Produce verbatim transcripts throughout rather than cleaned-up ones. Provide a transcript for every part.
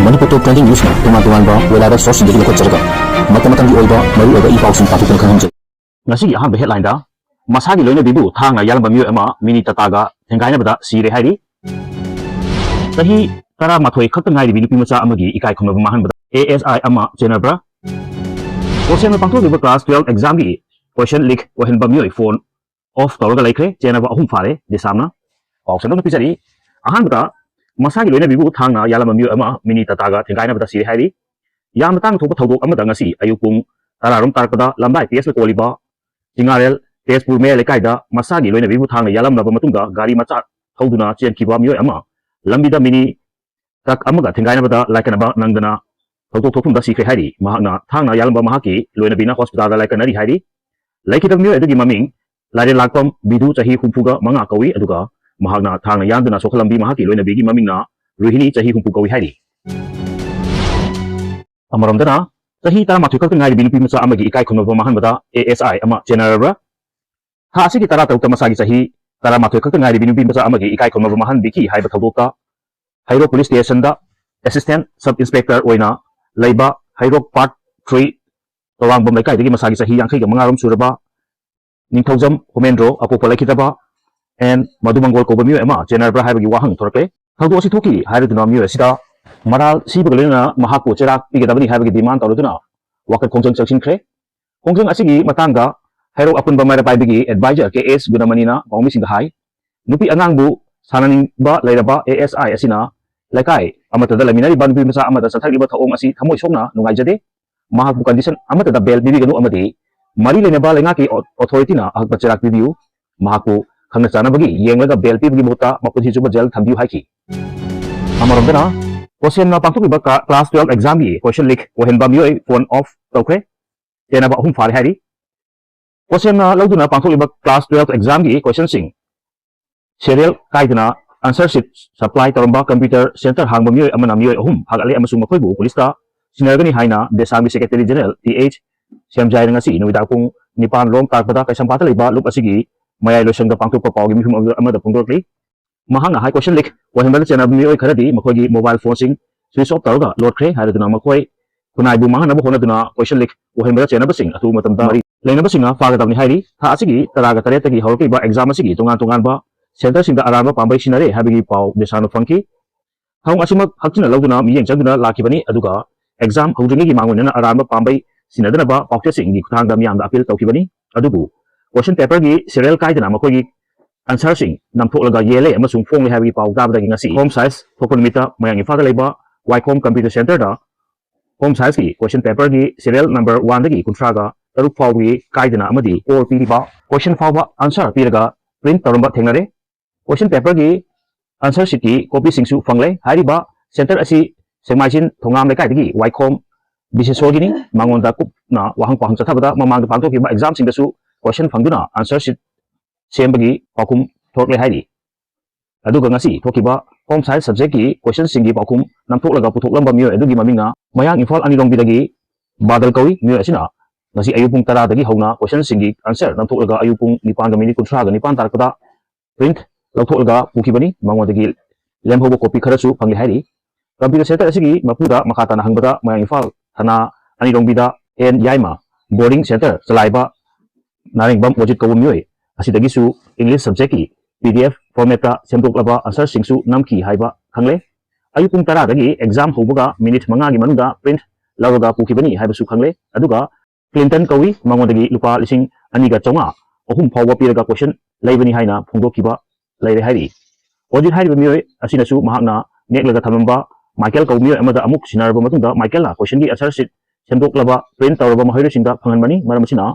ꯃꯅꯤꯄꯨꯔ ꯇꯣꯞ trending ꯅ꯭ꯌꯨꯁꯅ ꯇꯣꯉꯥꯟ ꯇꯣꯉꯥꯟꯕ weather ꯁꯣꯔꯁꯁꯤꯡꯗꯒꯤ ꯂꯧꯈꯠꯆꯔꯒ ꯃꯇꯝ ꯃꯇꯝꯒꯤ ꯑꯣꯏꯕ ꯃꯔꯨꯑꯣꯏꯕ ꯏ ꯄꯥꯎꯁꯤꯡ ꯄꯥꯊꯣꯛꯇꯨꯅ ꯈꯪꯍꯟꯖꯩ꯫ ꯉꯁꯤꯒꯤ ꯑꯍꯥꯟꯕ ꯍꯦꯗꯂꯥꯏꯟꯗ, ꯃꯁꯥꯒꯤ ꯂꯣꯏꯅꯕꯤꯕꯨ ꯊꯥꯡꯅ ꯌꯥꯜꯂꯝꯕ ꯃꯤꯑꯣꯏ ꯑꯃ ꯃꯤꯅꯤ ꯇꯥꯇꯥꯒ ꯊꯦꯡꯒꯥꯏꯅꯕꯗ ꯁꯤꯔꯦ ꯍꯥꯏꯔꯤ꯫ ꯆꯍꯤ ꯇꯔꯥꯃꯥꯊꯣꯏ ꯈꯛꯇ ꯉꯥꯏꯔꯤꯕꯤ ꯅꯨꯄꯤ ꯃꯆꯥ ꯑꯃꯒꯤ ꯏꯀꯥꯏ ꯈꯨꯝꯅꯕ ꯃꯥꯡꯍꯟꯕꯗ ꯑꯦ ꯑꯦꯁ ꯑꯥꯏ ꯑꯃ ꯆꯦꯟꯅꯕ꯭ꯔꯥ? ꯀꯣꯁꯦꯝꯅ ꯄꯥꯡꯊꯣꯛꯂꯤꯕ ꯀ꯭ꯂꯥꯁ ꯇꯨꯋꯦꯜꯐ ꯑꯦꯛꯖꯥꯝꯒꯤ ꯀꯣꯏꯁꯟ ꯂꯤꯛ ꯑꯣꯏꯍꯟꯕ ꯃꯤꯑꯣꯏ ꯐꯣꯟ ꯑꯣꯐ ꯇꯧꯔꯒ ꯂꯩꯈ꯭ꯔꯦ꯫ ꯆꯦꯟꯅꯕ ꯑꯍꯨꯝ ꯐꯥꯔꯦ꯫ ꯗꯤꯁꯥꯝꯅ ꯄꯥꯎ ꯁꯟꯗꯣꯛꯅ ꯄꯤꯖꯔꯤ꯫ ꯑꯍꯥꯟꯕꯗ, ꯃꯁꯥꯒꯤ ꯂꯣꯏꯅꯕꯤꯕꯨ ꯊꯥꯡꯅ ꯌꯥꯜꯂꯝꯕ ꯃꯤꯑꯣꯏ ꯑꯃ ꯃꯤꯅꯤ ꯇꯥꯇꯥꯒ ꯊꯦꯡꯒꯥꯏꯅꯕꯗ ꯁꯤꯔꯦ ꯍꯥꯏꯔꯤ꯫ ꯌꯥꯝꯅ ꯇꯥꯡꯅ ꯊꯣꯛꯄ ꯊꯧꯗꯣꯛ ꯑꯃꯗ ꯉꯁꯤ ꯑꯌꯨꯛ ꯄꯨꯡ ꯇꯔꯥꯔꯣꯝ ꯇꯥꯔꯛꯄꯗ ꯂꯝꯂꯥꯏ ꯄꯤ ꯑꯦꯁꯅ ꯀꯣꯜꯂꯤꯕ ꯆꯤꯉꯥꯔꯦꯜ ꯇꯦꯖꯄꯨꯔ ꯃꯌꯥꯏ ꯂꯩꯀꯥꯏꯗ ꯃꯁꯥꯒꯤ ꯂꯣꯏꯅꯕꯤꯕꯨ ꯊꯥꯡꯅ ꯌꯥꯜꯂꯝꯂꯕ ꯃꯇꯨꯡꯗ ꯒꯥꯔꯤ ꯃꯆꯥ ꯊꯧꯗꯨꯅ ꯆꯦꯟꯈꯤꯕ ꯃꯤꯑꯣꯏ ꯑꯃ ꯂꯝꯕꯤꯗ ꯃꯤꯅꯤ ꯇ꯭ꯔꯛ ꯑꯃꯒ ꯊꯦꯡꯒꯥꯏꯅꯕꯗ ꯂꯥꯏꯀꯠꯅꯕ ꯅꯪꯗꯅ ꯊꯧꯗꯣꯛ ꯊꯣꯛꯐꯝꯗ ꯁꯤꯈ꯭ꯔꯦ ꯍꯥꯏꯔꯤ꯫ ꯃꯍꯥꯛꯅ ꯊꯥꯡꯅ ꯌꯥꯜꯂꯝꯕ ꯃꯍꯥꯛꯀꯤ ꯂꯣꯏꯅꯕꯤꯅ ꯍꯣꯁꯄꯤꯇꯥꯜꯗ ꯂꯥꯏꯀꯠꯅꯔꯤ ꯍꯥꯏꯔꯤ꯫ ꯂꯩꯈꯤꯗꯕ ꯃꯤꯑꯣꯏ ꯑꯗꯨꯒꯤ ꯃꯃꯤꯡ ꯂꯥꯏꯔꯦꯟꯂꯥꯛꯄꯝ ꯕꯤꯗꯨ, ꯆꯍꯤ ꯍꯨꯝꯐꯨꯒ ꯃꯉꯥ ꯀꯧꯏ, ꯑꯗꯨꯒ ꯃꯍꯥꯛꯅ ꯊꯥꯡꯅ ꯌꯥꯟꯗꯨꯅ ꯁꯣꯛꯍꯜꯂꯝꯕꯤ ꯃꯍꯥꯛꯀꯤ ꯂꯣꯏꯅꯕꯤꯒꯤ ꯃꯃꯤꯡꯅ ꯔꯣꯍꯤꯅꯤ, ꯆꯍꯤ ꯍꯨꯝꯐꯨ ꯀꯧꯏ ꯍꯥꯏꯔꯤ꯫ ꯑꯃꯔꯣꯝꯗꯅ, ꯆꯍꯤ ꯇꯔꯥꯃꯥꯊꯣꯏ ꯈꯛꯇ ꯉꯥꯏꯔꯤꯕꯤ ꯅꯨꯄꯤ ꯃꯆꯥ ꯑꯃꯒꯤ ꯏꯀꯥꯏ ꯈꯨꯝꯅꯕ ꯃꯥꯡꯍꯟꯕꯗ ꯑꯦ ꯑꯦꯁ ꯑꯥꯏ ꯑꯃ ꯆꯦꯟꯅꯔꯕ꯭ꯔꯥ? ꯊꯥ ꯑꯁꯤꯒꯤ ꯇꯔꯥꯇꯔꯨꯛꯇ ꯃꯁꯥꯒꯤ ꯆꯍꯤ ꯇꯔꯥꯃꯥꯊꯣꯏ ꯈꯛꯇ ꯉꯥꯏꯔꯤꯕꯤ ꯅꯨꯄꯤ ꯃꯆꯥ ꯑꯃꯒꯤ ꯏꯀꯥꯏ ꯈꯨꯝꯅꯕ ꯃꯥꯡꯍꯟꯕꯤꯈꯤ ꯍꯥꯏꯕ ꯊꯧꯗꯣꯛꯇ ꯍꯩꯔꯣꯛ ꯄꯨꯂꯤꯁ ꯁ꯭ꯇꯦꯁꯟꯗ ꯑꯦꯁꯤꯁꯇꯦꯟꯠ ꯁꯕ ꯏꯟꯁꯄꯦꯛꯇꯔ ꯑꯣꯏꯅ ꯂꯩꯕ ꯍꯩꯔꯣꯛ ꯄꯥꯔꯠ ꯊ꯭ꯔꯤ ꯇꯋꯥꯡꯕꯝ ꯂꯩꯀꯥꯏꯗꯒꯤ ꯃꯁꯥꯒꯤ ꯆꯍꯤ ꯌꯥꯡꯈꯩꯒ ꯃꯉꯥꯔꯣꯝ ꯁꯨꯔꯕ ꯅꯤꯡꯊꯧꯖꯝ ꯍꯣꯃꯦꯟꯗ꯭ꯔꯣ, ꯑꯄꯣꯛꯄ ꯂꯩꯈꯤꯗ꯭ꯔꯕ ꯑꯦꯟ ꯃꯙꯨꯃꯪꯒꯣꯜ ꯀꯧꯕ ꯃꯤꯑꯣꯏ ꯑꯃ ꯆꯦꯟꯅꯔꯕ꯭ꯔꯥ ꯍꯥꯏꯕꯒꯤ ꯋꯥꯍꯪ ꯊꯣꯔꯛꯂꯦ꯫ ꯊꯧꯗꯣꯛ ꯑꯁꯤ ꯊꯣꯛꯈꯤ ꯍꯥꯏꯔꯗꯨꯅ ꯃꯤꯑꯣꯏ ꯑꯁꯤꯗ ꯃꯔꯥꯜ ꯁꯤꯕꯒ ꯂꯣꯏꯅꯅ ꯃꯍꯥꯛꯄꯨ ꯆꯩꯔꯥꯛ ꯄꯤꯒꯗꯕꯅꯤ ꯍꯥꯏꯕꯒꯤ ꯗꯤꯃꯥꯟ ꯇꯧꯔꯗꯨꯅ ꯋꯥꯀꯠ ꯈꯣꯡꯖꯪ ꯆꯪꯁꯤꯟꯈ꯭ꯔꯦ꯫ ꯈꯣꯡꯖꯪ ꯑꯁꯤꯒꯤ ꯃꯇꯥꯡꯗ ꯍꯩꯔꯣꯛ ꯑꯄꯨꯟꯕ ꯃꯩꯔꯥ ꯄꯥꯏꯕꯒꯤ ꯑꯦꯗꯚꯥꯏꯖꯔ ꯀꯦ ꯑꯦꯁ ꯒꯨꯅꯃꯅꯤꯅ ꯄꯥꯎꯃꯤꯁꯤꯡꯗ ꯍꯥꯏ, ꯅꯨꯄꯤ ꯑꯉꯥꯡꯕꯨ ꯁꯥꯟꯅꯅꯤꯡꯕ ꯂꯩꯔꯕ ꯑꯦ ꯑꯦꯁ ꯑꯥꯏ ꯑꯁꯤꯅ ꯂꯩꯀꯥꯏ ꯑꯃꯠꯇꯗ ꯂꯩꯃꯤꯟꯅꯔꯤꯕ ꯅꯨꯄꯤ ꯃꯆꯥ ꯑꯃꯗ ꯆꯠꯊꯔꯤꯕ ꯊꯧꯑꯣꯡ ꯑꯁꯤ ꯊꯃꯣꯏ ꯁꯣꯛꯅ ꯅꯨꯡꯉꯥꯏꯖꯗꯦ꯫ ꯃꯍꯥꯛꯄꯨ ꯀꯟꯗꯤꯁꯟ ꯑꯃꯠꯇꯗ ꯕꯦꯜ ꯄꯤꯕꯤꯒꯅꯨ ꯑꯃꯗꯤ ꯃꯔꯤ ꯂꯩꯅꯕ ꯂꯩꯉꯥꯛꯀꯤ ꯑꯣ-, ꯑꯣꯊꯣꯔꯤꯇꯤꯅ ꯑꯍꯛꯄ ꯆꯩꯔꯥꯛ ꯄꯤꯕꯤꯌꯨ꯫ ꯃꯍꯥꯛꯄꯨ ꯈꯪꯅ ꯆꯥꯟꯅꯕꯒꯤ ꯌꯦꯡꯂꯒ ꯕꯦꯜ ꯄꯤꯕꯒꯤ ꯃꯍꯨꯠꯇ ꯃꯄꯨꯟꯁꯤ ꯆꯨꯞꯄ ꯖꯦꯜ ꯊꯝꯕꯤꯌꯨ ꯍꯥꯏꯈꯤ꯫ ꯑꯃꯔꯣꯝꯗꯅ, ꯀꯣꯁꯦꯝꯅ ꯄꯥꯡꯊꯣꯛꯂꯤꯕ ꯀ꯭ꯂꯥ-, ꯀ꯭ꯂꯥꯁ ꯇꯨꯋꯦꯜꯐ ꯑꯦꯛꯖꯥꯝꯒꯤ ꯀꯣꯏꯁꯟ ꯂꯤꯛ ꯑꯣꯏꯍꯟꯕ ꯃꯤꯑꯣꯏ ꯐꯣꯟ ꯑꯣꯐ ꯇꯧꯈ꯭ꯔꯦ꯫ ꯆꯦꯟꯅꯕ ꯑꯍꯨꯝ ꯐꯥꯔꯦ ꯍꯥꯏꯔꯤ꯫ ꯀꯣꯁꯦꯝꯅ ꯂꯧꯗꯨꯅ ꯄꯥꯡꯊꯣꯛꯂꯤꯕ ꯀ꯭ꯂꯥꯁ ꯇꯨꯋꯦꯜꯐ ꯑꯦꯛꯖꯥꯝꯒꯤ ꯀꯣꯏꯁꯟꯁꯤꯡ ꯁꯦꯔꯤꯌꯦꯜ ꯀꯥꯏꯗꯅ ꯑꯟꯁꯔ ꯁꯤꯠ ꯁꯄ꯭ꯂꯥꯏ ꯇꯧꯔꯝꯕ ꯀꯝꯄ꯭ꯌꯨꯇꯔ ꯁꯦꯟꯇꯔ ꯍꯥꯡꯕ ꯃꯤꯑꯣꯏ ꯑꯃꯅ ꯃꯤꯑꯣꯏ ꯑꯍꯨꯝ ꯐꯥꯒꯠꯂꯦ ꯑꯃꯁꯨꯡ ꯃꯈꯣꯏꯕꯨ ꯄꯨꯂꯤꯁꯇ ꯁꯤꯟꯅꯔꯒꯅꯤ ꯍꯥꯏꯅ ꯗꯦꯁꯥꯝꯒꯤ ꯁꯦꯀ꯭ꯔꯦꯇꯔꯤ ꯖꯦꯅꯔꯦꯜ ꯇꯤ ꯑꯩꯆ ꯁ꯭ꯌꯥꯝꯖꯥꯏꯅ ꯉꯁꯤ ꯅꯨꯃꯤꯗꯥꯡ ꯄꯨꯡ ꯅꯤꯄꯥꯟ ꯔꯣꯝ ꯇꯥꯛꯄꯗ ꯀꯩꯁꯥꯝꯄꯥꯠꯇ ꯂꯩꯕ ꯂꯨꯞ ꯑꯁꯤꯒꯤ ꯃꯌꯥꯏ ꯂꯣꯏꯁꯪꯗ ꯄꯥꯡꯊꯣꯛꯄ ꯄꯥꯎꯒꯤ ꯃꯤꯐꯝ ꯑꯃꯗ ꯐꯣꯡꯗꯣꯔꯛꯂꯤ꯫ ꯃꯍꯥꯛꯅ ꯍꯥꯏ, ꯀꯣꯏꯁꯟ ꯂꯤꯛ ꯑꯣꯏꯍꯟꯕꯗ ꯆꯦꯟꯅꯕ ꯃꯤꯑꯣꯏ ꯈꯔꯗꯤ ꯃꯈꯣꯏꯒꯤ ꯃꯣꯕꯥꯏꯜ ꯐꯣꯟꯁꯤꯡ switch off ꯇꯧꯔꯒ ꯂꯣꯠꯈ꯭ꯔꯦ ꯍꯥꯏꯔꯗꯨꯅ ꯃꯈꯣꯏ ꯈꯨꯟꯅꯥꯏꯕꯨ ꯃꯥꯡꯍꯟꯅꯕ ꯍꯣꯠꯅꯗꯨꯅ question leak ꯑꯣꯏꯍꯟꯕꯗ ꯆꯦꯟꯅꯕꯁꯤꯡ ꯑꯊꯨꯕ ꯃꯇꯝꯗ ꯃꯔꯤ ꯂꯩꯅꯕꯁꯤꯡꯅ ꯐꯥꯒꯗꯕꯅꯤ ꯍꯥꯏꯔꯤ꯫ ꯊꯥ ꯑꯁꯤꯒꯤ ꯇꯔꯥꯒ ꯇꯔꯦꯠꯇꯒꯤ ꯍꯧꯔꯛꯂꯤꯕ exam ꯑꯁꯤꯒꯤ ꯇꯣꯉꯥꯟ ꯇꯣꯉꯥꯟꯕ centreꯁꯤꯡꯗ ꯑꯔꯥꯟꯕ ꯄꯥꯝꯕꯩ ꯁꯤꯟꯅꯔꯦ ꯍꯥꯏꯕꯒꯤ ꯄꯥꯎ ꯗꯦꯁꯥꯅ ꯐꯪꯈꯤ꯫ ꯊꯧꯑꯣꯡ ꯑꯁꯤꯃꯛ ꯍꯛꯆꯤꯟꯅ ꯂꯧꯗꯨꯅ ꯃꯤꯠꯌꯦꯡ ꯆꯪꯗꯨꯅ ꯂꯥꯛꯈꯤꯕꯅꯤ, ꯑꯗꯨꯒ exam ꯍꯧꯗ꯭ꯔꯤꯉꯩꯒꯤ ꯃꯥꯡꯑꯣꯏꯅꯅ ꯑꯔꯥꯟꯕ ꯄꯥꯝꯕꯩ ꯁꯤꯟꯅꯗꯅꯕ ꯄꯥꯎꯆꯦꯁꯤꯡꯒꯤ ꯈꯨꯠꯊꯥꯡꯗ ꯃꯤꯌꯥꯝꯗ appeal ꯇꯧꯈꯤꯕꯅꯤ꯫ ꯑꯗꯨꯕꯨ question paperꯒꯤ serial ꯀꯥꯏꯗꯅ ꯃꯈꯣꯏꯒꯤ answerꯁꯤꯡ ꯅꯝꯊꯣꯛꯂꯒ ꯌꯦꯜꯂꯦ ꯑꯃꯁꯨꯡ ꯐꯣꯡꯂꯦ ꯍꯥꯏꯕꯒꯤ ꯄꯥꯎ ꯇꯥꯕꯗꯒꯤ ꯉꯁꯤ home science ꯊꯣꯛꯄ ꯅꯨꯃꯤꯠꯇ ꯃꯌꯥꯡ ꯏꯝꯐꯥꯜꯗ ꯂꯩꯕ ꯋꯥꯏꯈꯣꯝ computer centreꯗ home scienceꯀꯤ question paperꯒꯤ serial number oneꯗꯒꯤ ꯀꯨꯟꯊ꯭ꯔꯥꯒ ꯇꯔꯨꯛ ꯐꯥꯎꯕꯒꯤ ꯀꯥꯏꯗꯅ ꯑꯃꯗꯤ ꯀꯣꯜ ꯄꯤꯔꯤꯕ question ꯐꯥꯎꯕ answer ꯄꯤꯔꯒ print ꯇꯧꯔꯝꯕ ꯊꯦꯡꯅꯔꯦ꯫ Question paperꯒꯤ answer sheetꯀꯤ copyꯁꯤꯡꯁꯨ ꯐꯪꯂꯦ꯫ ꯍꯥꯏꯔꯤꯕ centre ꯑꯁꯤ ꯁꯦꯛꯃꯥꯏꯖꯤꯟ ꯊꯣꯉꯥꯝ ꯂꯩꯀꯥꯏꯗꯒꯤ ꯋꯥꯏꯈꯣꯝ ꯕꯤꯁꯦꯁꯣꯔꯒꯤꯅꯤ꯫ ꯃꯉꯣꯟꯗ ꯀꯨꯞꯅ ꯋꯥꯍꯪ ꯄꯥꯎꯍꯪ ꯆꯠꯊꯕꯗ ꯃꯃꯥꯡꯗ ꯄꯥꯡꯊꯣꯛꯈꯤꯕ examꯁꯤꯡꯗꯁꯨ question ꯐꯪꯗꯨꯅ answer sheet ꯁꯦꯝꯕꯒꯤ ꯄꯥꯎꯈꯨꯝ ꯊꯣꯛꯂꯦ ꯍꯥꯏꯔꯤ꯫ ꯑꯗꯨꯒ ꯉꯁꯤ ꯊꯣꯛꯈꯤꯕ home science subjectꯀꯤ questionꯁꯤꯡꯒꯤ ꯄꯥꯎꯈꯨꯝ ꯅꯝꯊꯣꯛꯂꯒ ꯄꯨꯊꯣꯛꯂꯝꯕ ꯃꯤꯑꯣꯏ ꯑꯗꯨꯒꯤ ꯃꯃꯤꯡꯅ ꯃꯌꯥꯡ ꯏꯝꯐꯥꯜ ꯑꯅꯤꯔꯣꯝꯕꯤꯗꯒꯤ ꯕꯥꯗꯜ ꯀꯧꯏ꯫ ꯃꯤꯑꯣꯏ ꯑꯁꯤꯅ ꯉꯁꯤ ꯑꯌꯨꯛ ꯄꯨꯡ ꯇꯔꯥꯗꯒꯤ ꯍꯧꯅ questionꯁꯤꯡꯒꯤ answer ꯅꯝꯊꯣꯛꯂꯒ ꯑꯌꯨꯛ ꯄꯨꯡ ꯅꯤꯄꯥꯟꯒ minute ꯀꯨꯟꯊ꯭ꯔꯥꯒ ꯅꯤꯄꯥꯟ ꯇꯥꯔꯛꯄꯗ print ꯂꯧꯊꯣꯛꯂꯒ ꯄꯨꯈꯤꯕꯅꯤ꯫ ꯃꯉꯣꯟꯗꯒꯤ ꯂꯦꯝꯍꯧꯕ copy ꯈꯔꯁꯨ ꯐꯪꯂꯦ ꯍꯥꯏꯔꯤ꯫ Computer centre ꯑꯁꯤꯒꯤ ꯃꯄꯨꯗ ꯃꯈꯥ ꯇꯥꯅ ꯍꯪꯕꯗ ꯃꯌꯥꯡ Imphal ꯊꯅꯥ ꯑꯅꯤꯔꯣꯝꯕꯤꯗ and Yaima boarding centre ꯆꯂꯥꯏꯕ ꯅꯥꯔꯦꯡꯕꯝ ꯑꯣꯖꯤꯠ ꯀꯧꯕ ꯃꯤꯑꯣꯏ ꯑꯁꯤꯗꯒꯤꯁꯨ English subjectꯀꯤ PDF formatꯇ ꯁꯦꯝꯗꯣꯛꯂꯕ answerꯁꯤꯡꯁꯨ ꯅꯝꯈꯤ ꯍꯥꯏꯕ ꯈꯪꯂꯦ꯫ ꯑꯌꯨꯛ ꯄꯨꯡ ꯇꯔꯥꯗꯒꯤ exam ꯍꯧꯕꯒ minute ꯃꯉꯥꯒꯤ ꯃꯅꯨꯡꯗ print ꯂꯧꯔꯒ ꯄꯨꯈꯤꯕꯅꯤ ꯍꯥꯏꯕꯁꯨ ꯈꯪꯂꯦ꯫ ꯑꯗꯨꯒ ꯀ꯭ꯂꯤꯟꯇꯟ ꯀꯧꯏ꯫ ꯃꯉꯣꯟꯗꯒꯤ ꯂꯨꯄꯥ ꯂꯤꯁꯤꯡ ꯑꯅꯤꯒ ꯆꯥꯝꯃꯉꯥ ꯑꯍꯨꯝ ꯐꯥꯎꯕ ꯄꯤꯔꯒ question ꯂꯩꯕꯅꯤ ꯍꯥꯏꯅ ꯐꯣꯡꯗꯣꯛꯈꯤꯕ ꯂꯩꯔꯦ ꯍꯥꯏꯔꯤ꯫ ꯑꯣꯖꯤꯠ ꯍꯥꯏꯔꯤꯕ ꯃꯤꯑꯣꯏ ꯑꯁꯤꯅꯁꯨ ꯃꯍꯥꯛꯅ ꯅꯦꯛꯂꯒ ꯊꯝꯂꯝꯕ ꯃꯥꯏꯀꯦꯜ ꯀꯧꯕ ꯃꯤꯑꯣꯏ ꯑꯃꯗ ꯑꯃꯨꯛ ꯁꯤꯟꯅꯔꯕ ꯃꯇꯨꯡꯗ ꯃꯥꯏꯀꯦꯜꯅ questionꯒꯤ answer sheet ꯁꯦꯝꯗꯣꯛꯂꯕ print ꯇꯧꯔꯕ ꯃꯍꯩꯔꯣꯏꯁꯤꯡꯗ ꯐꯪꯍꯟꯕꯅꯤ꯫ ꯃꯔꯝ ꯑꯁꯤꯅ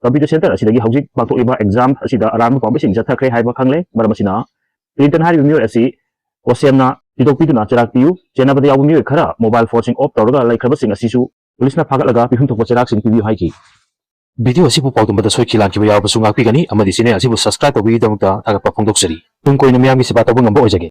computer centre ꯑꯁꯤꯗꯒꯤ ꯍꯧꯖꯤꯛ ꯄꯥꯡꯊꯣꯛꯂꯤꯕ exam ꯑꯁꯤꯗ ꯑꯔꯥꯟꯕ ꯄꯥꯝꯕꯩꯁꯤꯡ ꯆꯠꯊꯈ꯭ꯔꯦ ꯍꯥꯏꯕ ꯈꯪꯂꯦ꯫ ꯃꯔꯝ ꯑꯁꯤꯅ ꯀ꯭ꯂꯤꯟꯇꯟ ꯍꯥꯏꯔꯤꯕ ꯃꯤꯑꯣꯏ ꯑꯁꯤ ꯀꯣꯁꯦꯝꯅ ꯊꯤꯗꯣꯛꯄꯤꯗꯨꯅ ꯆꯩꯔꯥꯛ ꯄꯤꯌꯨ꯫ ꯆꯦꯟꯅꯕꯗ ꯌꯥꯎꯕ ꯃꯤꯑꯣꯏ ꯈꯔ mobile phoneꯁꯤꯡ off ꯇꯧꯔꯒ ꯂꯩꯈ꯭ꯔꯕꯁꯤꯡ ꯑꯁꯤꯁꯨ ꯄꯨꯂꯤꯁꯅ ꯐꯥꯒꯠꯂꯒ ꯄꯤꯐꯝ ꯊꯣꯛꯄ ꯆꯩꯔꯥꯛꯁꯤꯡ ꯄꯤꯕꯤꯌꯨ ꯍꯥꯏꯈꯤ꯫ Video ꯑꯁꯤꯕꯨ ꯄꯥꯎꯗꯝꯕꯗ ꯁꯣꯏꯈꯤ ꯂꯥꯟꯈꯤꯕ ꯌꯥꯎꯔꯕꯁꯨ ꯉꯥꯛꯄꯤꯒꯅꯤ ꯑꯃꯗꯤ channel ꯑꯁꯤꯕꯨ subscribe ꯇꯧꯕꯤꯕꯒꯤꯗꯃꯛꯇ ꯊꯥꯒꯠꯄ ꯐꯣꯡꯗꯣꯛꯆꯔꯤ꯫ ꯇꯨꯡ ꯀꯣꯏꯅ ꯃꯤꯌꯥꯝꯒꯤ ꯁꯦꯕꯥ ꯇꯧꯕ ꯉꯝꯕ ꯑꯣꯏꯖꯒꯦ꯫